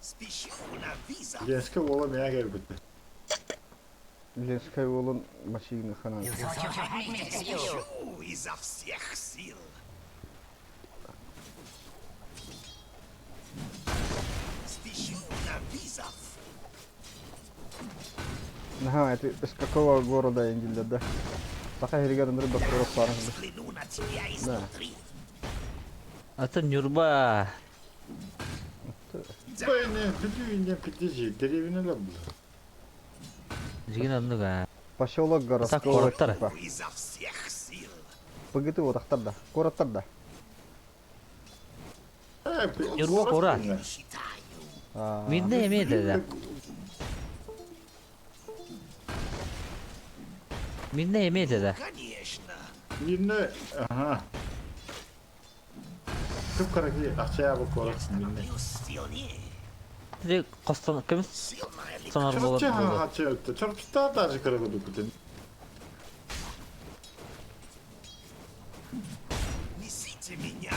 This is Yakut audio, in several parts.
Спешу на вызов. Ленскэй уола мэйэ кэлбитэ. Ленскэй уолун массыына ханан. Спешу изо всех сил. Спешу на вызов. Наһаа это из какого города дииллэр да? Саха сиригэр ынырык боппуруос баар. Взгляну на тебя Да. изнутри. Атын Ньурба. Бэйне, бүлүү подожди, деревнялар было. Дьигин оннук аа. Поселок Так городского куораттар. типа. Изо всех сил. ПГТ отахтар да, куораттар да. Ньурба куорат. Считаю. А, Мирнэй эмиэ да да. Мирнэй эмиэ да да. Конечно. Мирнэ, ага. Кып-кыракый ахча куорат Мирнэ. Становлюсь сильнее. Ти хостон көмүс Сильная ли сонор буолар Чурапчы буолуо. хача өттө. Чурапчыта даже кыргыды күтен. Несите меня,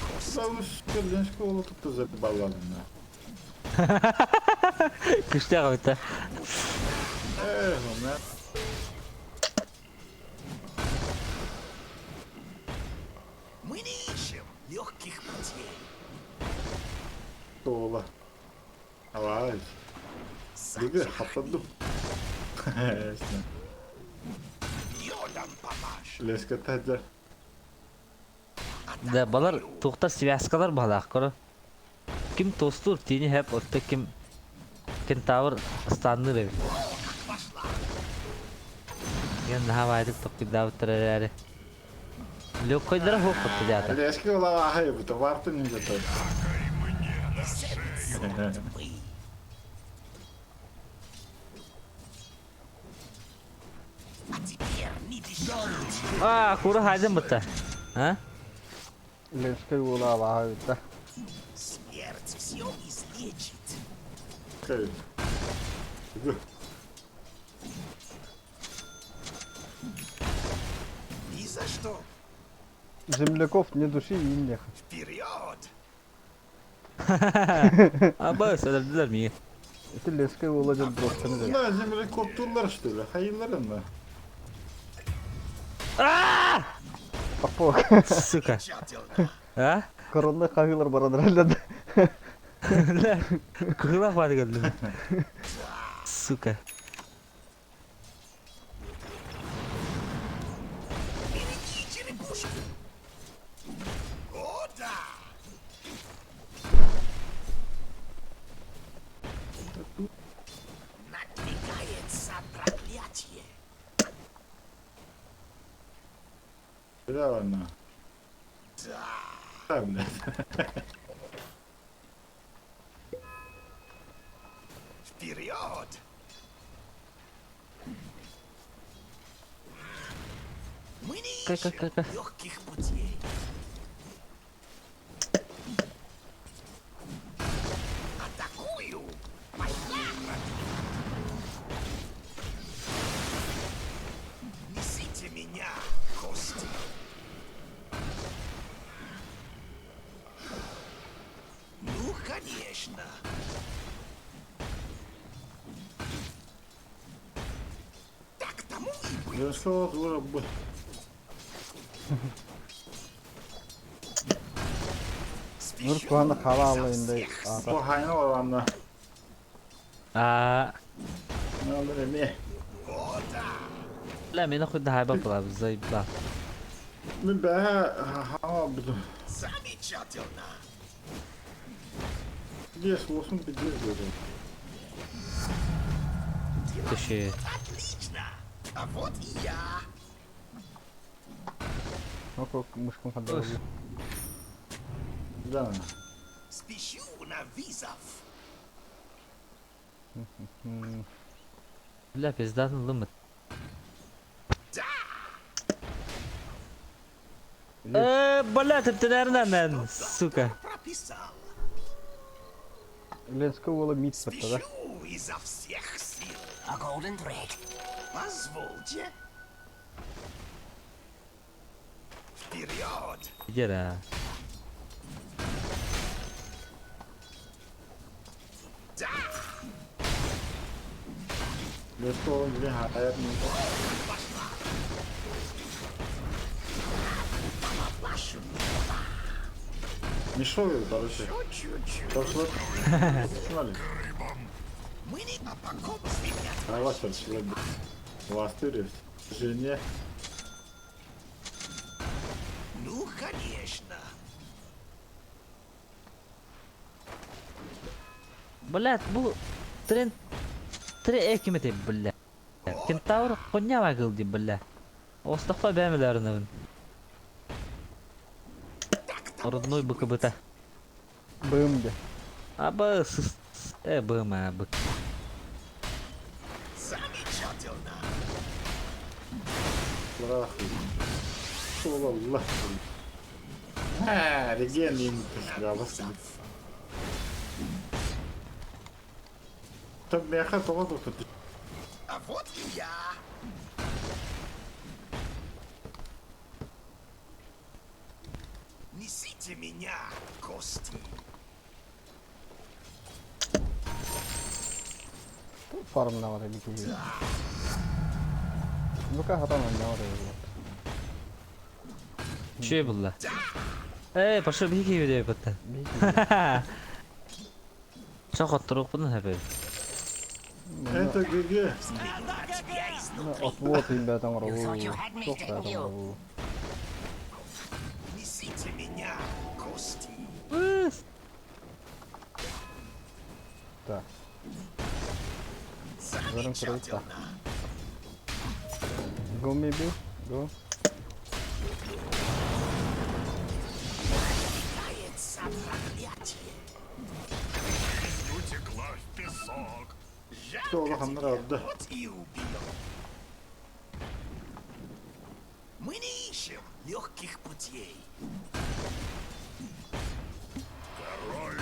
кости. Саус Ленскэй уола тутта забалланна. Күстээх эбит Эх, мэ. Мы не ищем легких путей. Туола. Давай. Диги хаптадым. Йодом помажь. Ленскэй тәдер. Да балар туохтар связкалар баһалаах көрө. Ким туостуур тиини хэп отто ким кентавр станныыр эбит. Пошла. Диэн наһаа баайдык токкуйдаабыттар эрээри. Легкойдара суох хотто дьаата. Ленскэй уола ахай бу вартын не готов. Мы. А теперь не дышите. Аа, кура хайдан бытта. А? Ленскэй уола абааһы эбит да. Смерть все излечит. Кай. Ни за что. Земляков не души и нех. Вперед! Аба, сөдөрдүлэр миигин. Это Ленскэй уола диэн брошканы дэнэр. На земле коптулар что ли? Хайыларына. Аа! Апок. Сука. Замечательно. А? Коронный хаһыылар баран эрэллэр. Кыһылах баар кэллим. Сука. Береги черепушку. О, да! Надвигается проклятие. Да, она. Да! Да, блядь. Вперед! Мы не Как- как- ищем как- как? легких путей. Атакую! Пошла! Несите меня, кости! Ну, конечно! Так тому и быть. Ленскэй уола дура бу. Нур Спешу куһаҕаны хаала изо алла всех аата. Бу хайна оланна. Аа, Надо ме. О, да! ла мин охуй да хайба була заебал. Мен бә ха буду. Замечательно! Здесь лосун пиздец буду. Дела Слушай. идут отлично! А вот и я! Око мышком хаддара. Да. Спешу на вызов! Бля, пиздатын лымыт. Да! Э, бля, тэптэнэринэн, сука. Прописал! Ленскэй уола миит барта да. Спешу изо всех сил! A golden thread. Позвольте! Вперед! Где? Да! Мы не а по ком Ну, конечно. Блядь, бу тренд три экимете, бля. Кентавр коня вагыл ди, бля. Остахпа бәмеләренен. Родной БКБТ. БМД. Аба с БМ, б. Замечательно. А вот и я. Несите меня, кости. Фармнавар эбит. Бука хатан онньоҕор эбит. Шөй булла. Эй, пошел бики видео бытта. Чо хоттурук буну хэбэ. Это ГГ. Взглянуть тебя изнутри. Отвод им бэтэн оҥоробуу. Туох бээтэн оҥоробуу. Несите меня, кости. Так. Замечательно. Go maybe. Go. Кается проклятие. Утекла в песок. Жалко тебя, вот и убил. Мы не ищем легких путей. Король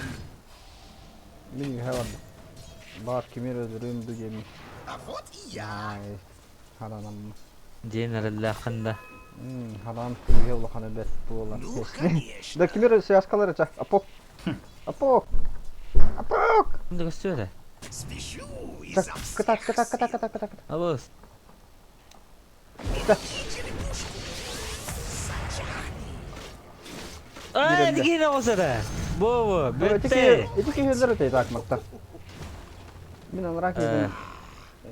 Мин үһэ барда. Баар кимир өлөрүм ду диэми. А вот и я. Ай. Харанам. Ден араллахында. Харан күйе улахана бэт буолар. Ну, конечно. Да кимир связкалары ча. Апок. Апок. Апок. Кымды көстүөрэ? Спешу Так, изо кытат, всех кытат, кытат, сил. кытат, кытат. Абыс. Беги, черепушку. Зачахни. Ай, Бирелле. дигине осада. Бо, Ити бетте. ити киһилер өтей так матта. Мин анраа киһин.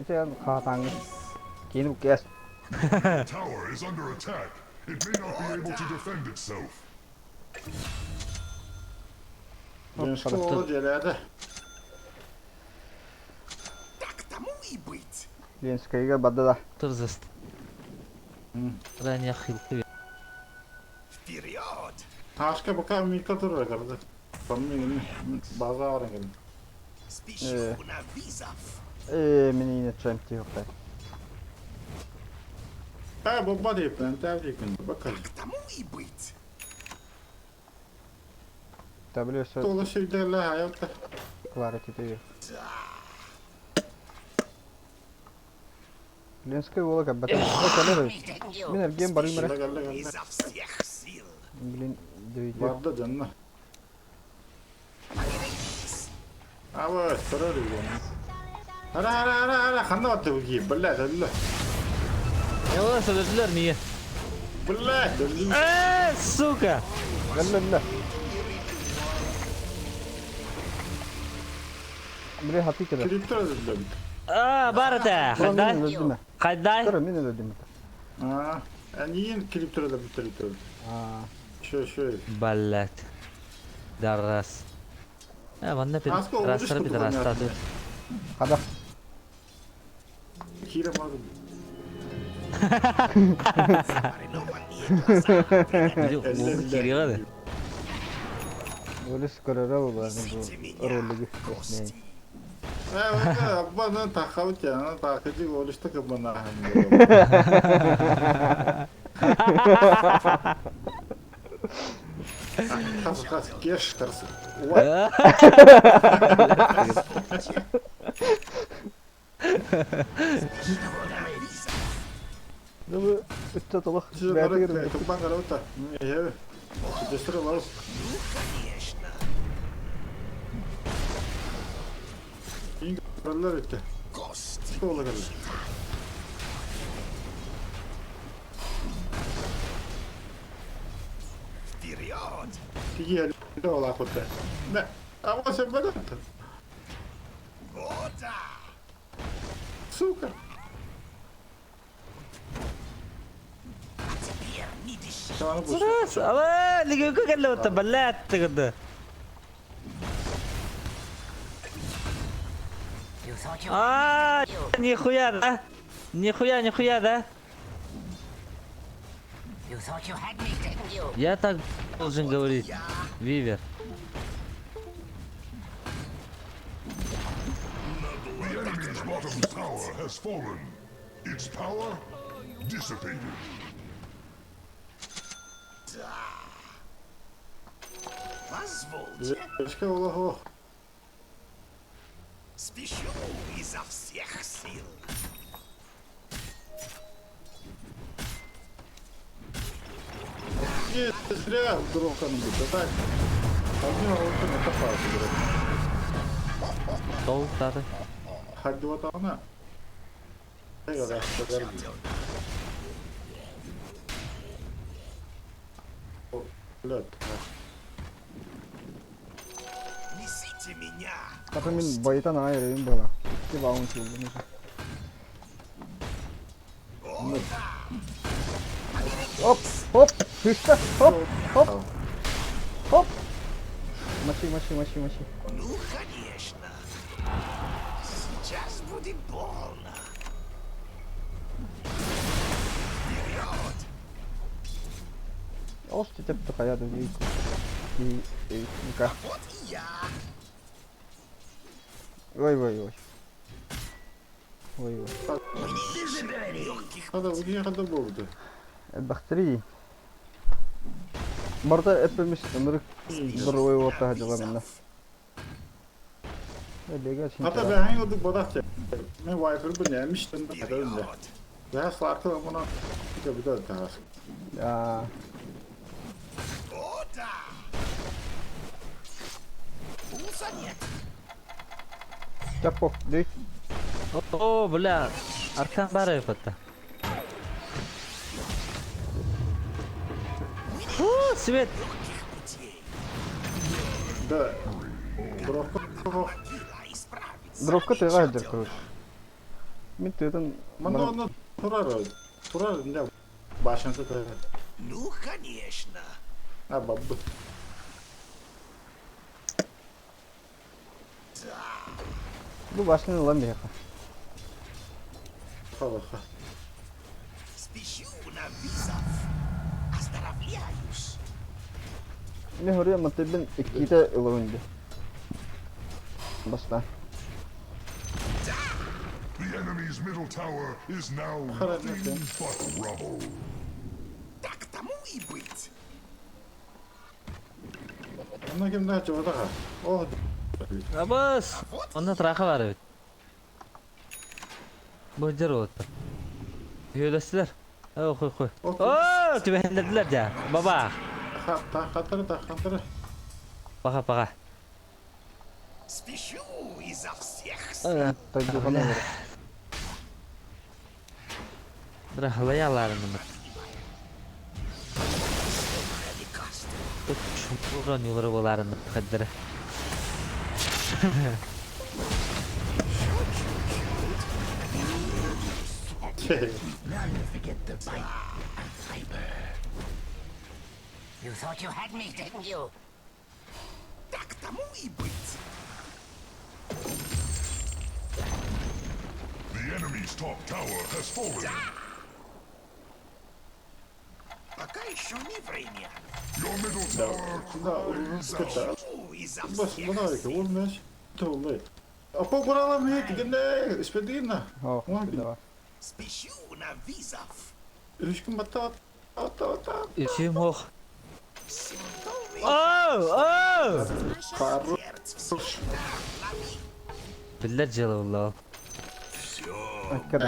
Ити ан хаатаҥ. Киин буккес. tower is under attack. It may not be able to defend itself. Так тому и быть. Ленскайга бадда да. Тырзыст. Ранья хилкы. Вперед! Спешу на вызов. Э, мин ине чемти хоппа. Так тому и быть. W S Clarity TV. Ленскай уола каббата. О, кэлэр. Мин эргиэн барыым эрэ. Изо всех сил. Блин, дөйдү. Поберегись. Яла сөйлөдүлөр мие. Э, сука. Гэллэ. Били хати кэлэр. А, барата. Мин Хандай? өлдүм. Хандай? Көрө мин өлдүм. Аа. Блять. Дарас. Э, ванна пид. Растар пид растады. Хада. Замаринованные глаза. Били бу кирилады. Өлүс көрөрө буолар бу Несите меня, ролиги. кости. На вызов. Бу үттэ толох. Бээтигэр. Ну, конечно. Көрөллөр үтэ. Кости Суола кэллэ. Вперед! Тиийэ олаахпыта. Мэ, ама сөбөлөттө. О, да! Сука. А теперь не дыши. Сааны бу. Раз, ала, лигөкө кэллэ отта, блядь, тыгыды. А, нихуя, да? Нихуя, нихуя, да? Я так должен говорить, Вивер. The enemy's bottom tower has fallen. Its power dissipated. Позвольте. Өскө олоһо. Спешу изо всех сил. Не зря дрохан будет, а так. Одни олтын это фазы, блядь. Сол таты. Хаддуатана. Блядь. Несите меня. Хата мин байытан аҕай эрэйим буола. Икки баунти ыллым уже. Оп, оп, сыста, оп, оп, оп. Мочи, мочи, мочи, мочи. Ну, конечно. Сейчас будет больно. Вперед! Ол тепті қаяды и и и Вот и я. Ой, ой, ой. Ой, ой. Легких Хада уехала болды. Элбэхтэрий. Барыта эппэмис ынырык бір ой уоттаха дьыла манна. Бега Хата синтера. бэһэҥ ылдык бодах те. Мен вайфер бу нэмиштен хата үнде. вперед! Бэһэ сларкы муна көбүтэ таас. Аа, О, да! Пулса нет. Чаппок, дүй. О, бля, Аркан бары отта. Фу, свет. Легких путей. Да. Дровка. Могила исправится. Дровка тыга дыр короче. Мин тыытын Мана оны турар. Турар не башында турар. Ну, конечно. А бабы. бу башны ылан биһиэхэ. Халаха. Спешу на вызов. Оздоровляюсь. Мин хоруйа мантыбын иккитэ ылабын дии. Баста. The enemy's middle tower is now nothing but rubble. Так тому и быть. Онно кимнээх чугатаха. Оо. Абас. Онно траха бар эбит. Бу жер отта. Үөлэстилэр. О, хуй хуй. О, түбэһиннэрдилэр дьэ. Баба. Хатары та хатары. Паха паха. Спешу изо всех сил. Тайдухана бар. Драхлаяларын Лекарство. Тут чурон юлары боларын хаддыр. You thought you had me, didn't you? Так тому и быть. The enemy's top tower has fallen. Пока еще не время. Your middle tower Да, cries out. кытта. Спешу изо Бас всех мына сил. ол мәш. Толлай. Апа куралам хет генде испедина. Оо, давай. Спешу на вызов. Үшкүн батта атта атта. Үчүм ох. Симптомы О, о! Кару. сердце всегда лови. Биллер жылы булла. Все. Аккар.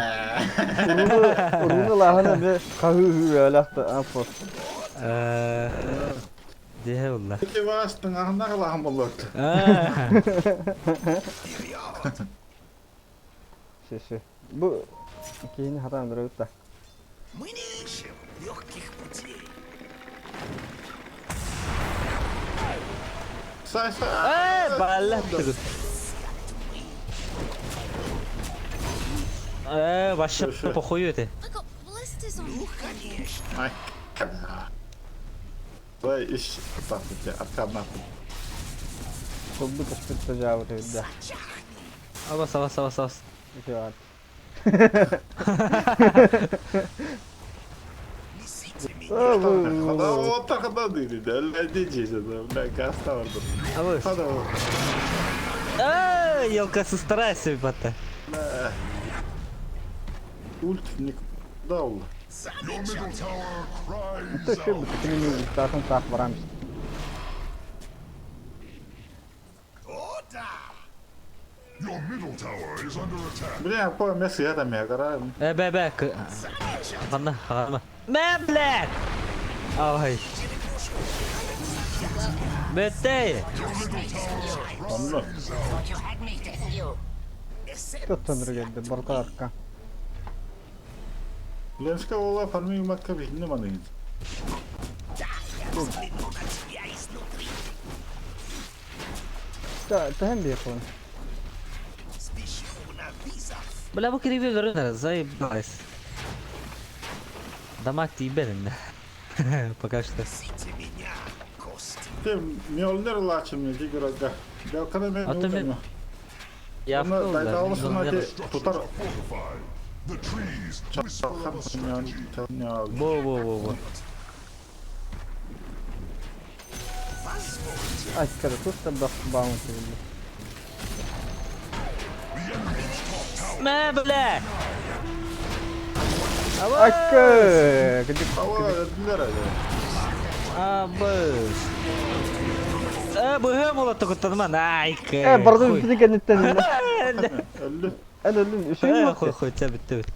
Уруну, уруну лаһына бе кахы алахта апо. Э, Дие булла. Ити вас тыңахна калахым болот. А, Вперед! Все, все. Бу киһини хатаан өлөрөбүт да. Мы не ищем легких путей. Сай, сай. Э, балла тугут. Э, вообще похую это. I got blisters on Ну, конечно. Ай. Давай ищ. Так, аркан нахуй. Кулду көспүт тажаабыт эбит да. Абас, абас, абас, абас. Үтүө аат. Несите меня. Абас. Э, елка сестра себе Ульт не дал. Your middle tower cries Өттө out. бүтүнүн ультатын таах барам. О, да. Your middle tower is under attack. Бля, по место я там я гора. Э, бэ, бэ, Ханна, ханна. Мэ, блядь! Ай. Бэттэй! Онно. Thought you had me, didn't you? Тоттон үргерде барта арка. Ленска ола фарми макка бихне маны. Да, я взгляну на тебя изнутри. Та тахем бекон. Спешу на вызов. Бля, бу криви өлөрөнөр, заебалась. Дамаг тиийбэтин. Пока что. Несите меня, кости. Те мьолнер лачым не диграга. Белкана мен. А то мен- Я Онно в дайдаалысына те тутар Fortified. The trees whisper of a strategy. Во, во, во, во. Айккара туста бах баунти билли. Мэ, бля! Айкка! Кыдык Ава, эдилер әле. Абыс. Э, быһым ола тугуттанман. Айка. Э, барды бүтүнүн кэнниттэн. Әлле. Эн өлүм үсүн Э, хуй, хуй, це битте бит.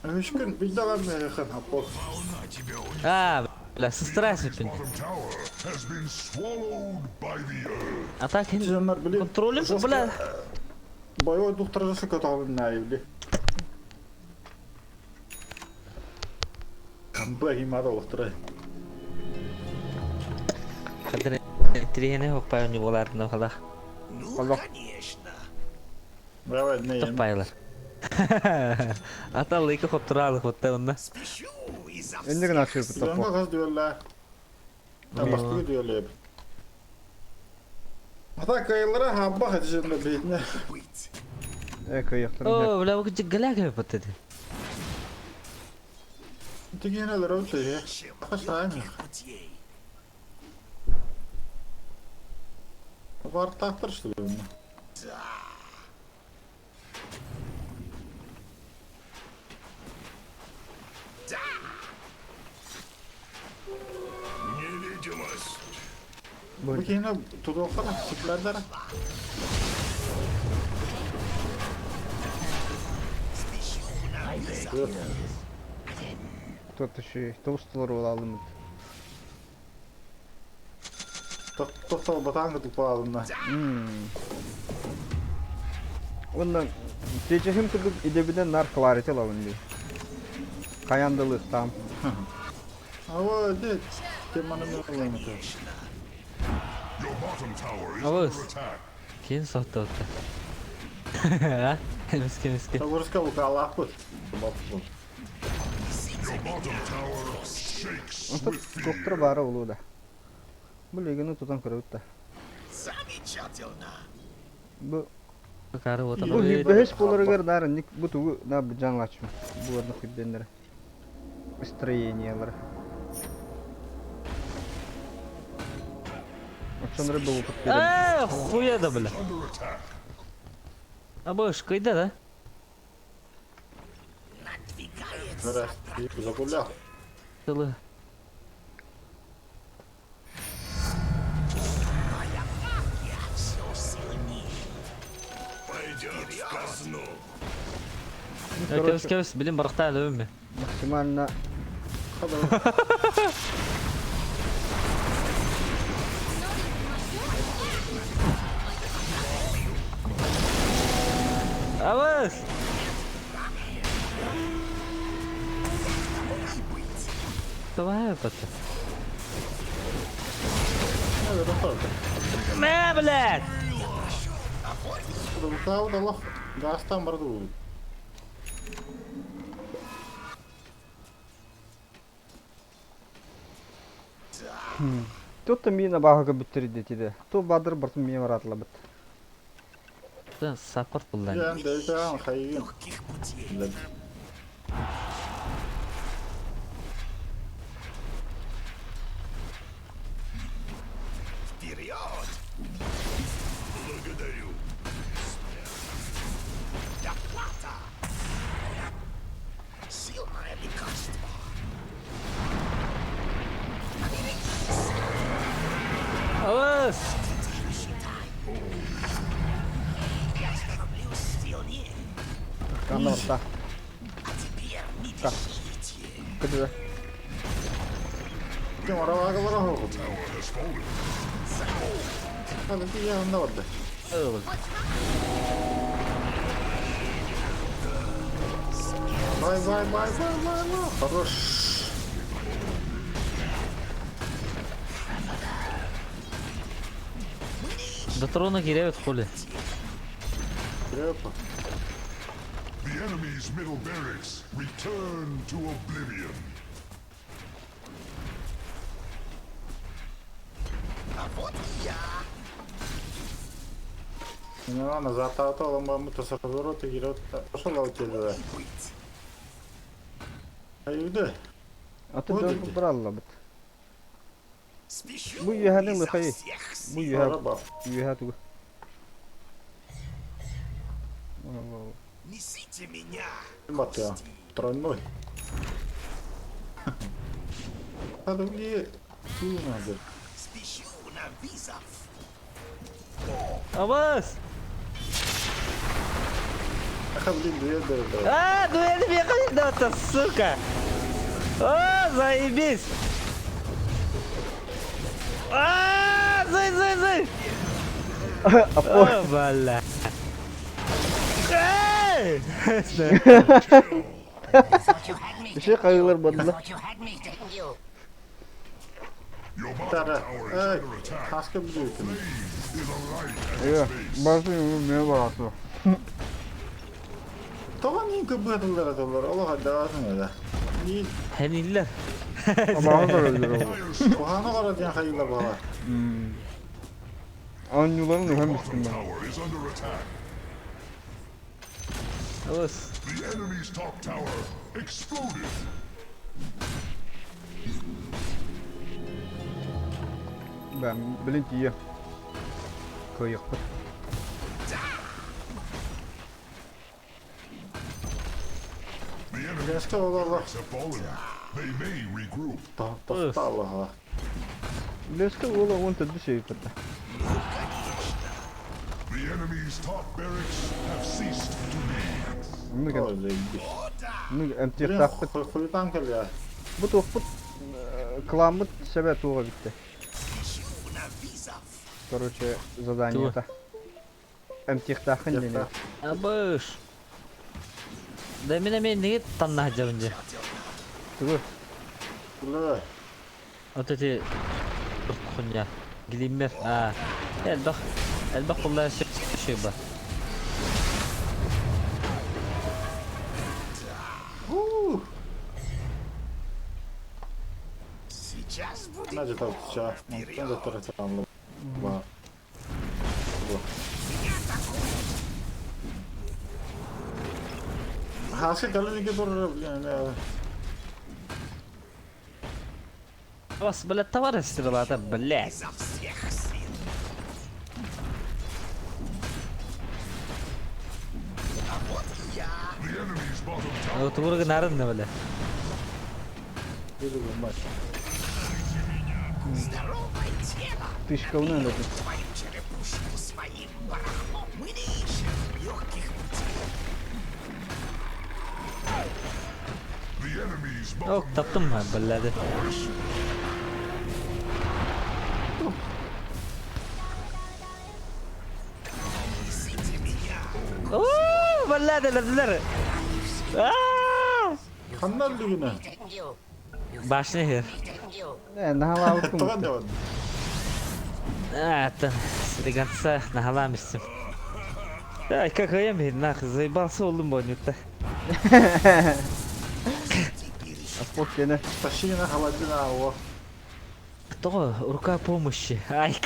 Үшкін билдаган мен апо. А, бля, сестра сүппүн. Bottom tower has been swallowed by the earth. А так Жаннар били. контролем, бля. Боевой доктор жасы көтөғын найбли. Камба химада олықтырай. Хадыр тренер хоппай не болар на халах. Ну, Алло. конечно. Давай, не. Топпайлар. Ата лыйка хоптуралык хотта онна. Спешу изо Эннигин всех ачып сил. Жанга қаз дүйелі. Бастығы дүйелі. Ата кайылара хабба хатышында бейтіне. быть. Э, кыйыктырын. О, бля, бу гыляк бит Тигенелер өте. Ищем Қашайм. легких путей. Бар тақтыр что ли? Да. Да. Невидимость. Бу кийин тудуохтар, сиплердер. Спешу на вызов. Тут еще толстылар буолалымыт. Тоқтал батаңы тупалына. Онна течехим курдук идебинен нар кларити лабын би. Каяндылыктам. Ава, де, теманы мен алаймын. Your bottom tower is Алыс. under attack. Кин сотты отта. А? Миске, миске. Орысқа бұқа алақ бұт. Your bottom tower shakes Онто with fear. доктор баара улуу да. Бу легини тутан көрөбүт да. Замечательно. Бу Кары ота. бу бэш болоргар дары ник бу тугу на жанлачым. Бу орны күдденнер. Строениялар. Очонры бу опыт берет. Э, хуя да, бля. Under attack. Абыш, кайда да? Надвигается. Загулял. Тылы. Моя магия все сильнее. Пойдет в казну. Кебис, кебис, билим баракта әлі Максимально Абыс! Давай это. Мэ, блядь! Гаастан барды бу. Тут мина баһыга бүттэридэ тиде. Ту бадыр бартын мия баратлабыт. Саппорт буллан. Дьэн дэйтээн хайыгын. Легких путей. Вперед! Благодарю. Доплата! Сильное лекарство. Абыс! Считай. Я становлюсь сильнее. Канна барта. А теперь не дышите. Кыды. Ким арабагалара хоҕут. Tower has fallen. Hadi bir yanında vardı. Бай бай бай бай бай бай. Хорош. Дотрона кирэбит хули. Трепа. The enemy's middle barracks return to oblivion. А вот и я. Не назад аталым бамы тасарвороты гирот. Пошел аутеле. Быть. Айды. Аты Вот дön эти. браллабыт. Спешу Бу юһәнең изо лыхайы. всех Бу сил. юһә Араба. юһә тугу. Несите меня. Батя. Тройной. Hadi bir надо. Спешу на вызов. Абыс! Аха, блин, дуэль да. А, дуэль бегает, сука! О, заебись! А, зай, зай, зай! О, бля! Эй! Thought you had me. Иши кайылар You бадыла. thought you had me, didn't you? Your bottom Tara. tower is Эй, under attack. хаска будет. Blaze is alight at Э, its base. басы мия бараты. Тоған ең көп бәтілдер аталар. Олға давасын еді. Не Хәнилләр. Абаһы да өлдөрө. Dire Куханы қара ден хайыла бала. Анюларын Your өһөм bottom үстүн ба. tower is under attack. Абыс. The enemy's top tower exploded. Бәм, билин тие. Кыйыкпыт. The enemy Жаска оларға have fallen. They may regroup. тоқта Аллаға. Леска ола он төдү сейпетте. The enemy's top barracks have ceased to be. Мыга Ой, заебись. мыга Блин, эмтиэхтаахпыт. хуйтан кэлэ. Бу туохпут кыламмыт себе туга битте. Спешу на вызов. Короче, задание это. Эмтиэхтаахын дени. Абыш. Да мен мен неге танна жабынжы. Тугу. Бля. Вот эти хуйня. Глиммер. А. Элбах. Элбах куллар шөй бар. Ух. Сейчас будет Надя там сейчас. Надя таратан. Ба. Хаска калиники тур, блин. Бас, блядь, товар стрелата, блядь. изо всех сил. А вот и я. The enemy's bottom tower Вот урга нарынны, бля. Или мать. Здоровое тело. Тышкауна өлөтү. Твою черепушку своим барахлом. Мы не ищем легких путей. The enemy's bottom Ок, таптым, блядь. Несите меня. О, Блядь, өлөрдүлэр. Ханна өллүгүнэ? Башня иһэр. Э, наһалаабыккын Тоҕо анньабын? Аттан, до наһалаам истим. Ай, как я нах, заебался олдум боннюкта. Аппот кene. Тащи на холодина ао. Кто? Рука помощи. Ай,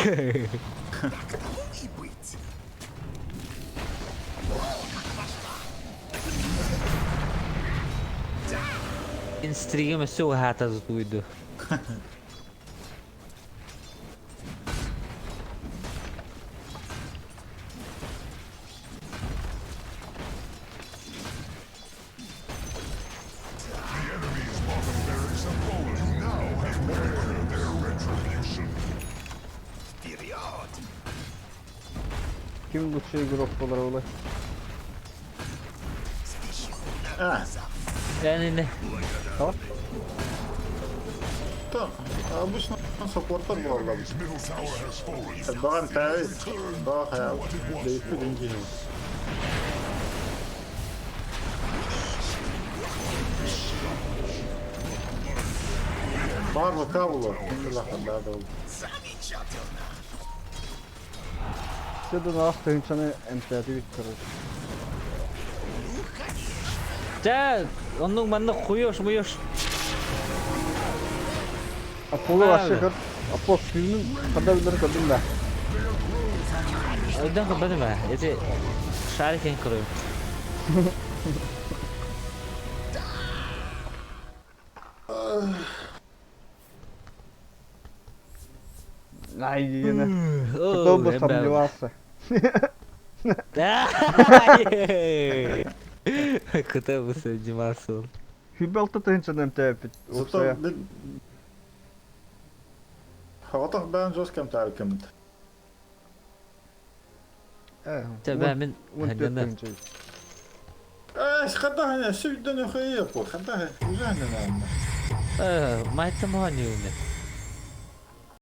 И быть. Инстригем все хата затуйду. The enemy's bottom barracks have fallen. You now have prepare their retribution. Вперед! Ким лучший игрок буолар олай? Спешу на А, вызов. Yani Tamam. то обычно саппортер буолла. Enemy's middle tower has fallen. Баҕан тээвит. Баҕа бэйпи деньги. Бар бака буолар. Ким да Замечательно! Все до нас тыһынчаны эмтээтибит короче. Ну, конечно! Да, оннук манна хуёш муёш. Аполло вообще көр. Апо күнүн хада билер көрдүм да. Ойдан көрбөтүм ээ. Эти шарикен көрөм. Ай, гене. Кто бы сомневался. Кто бы сомневался. Хүбэлтэ тыһынчаны эмтээппит. Зато Упсая. Хаватах бээн жос кэм таави кэммит. Э, Тебя мен 14 тыһынча. Эс хатахне сүйден хыйы по хатах ужаһны наамна. Э, майтам ханюны.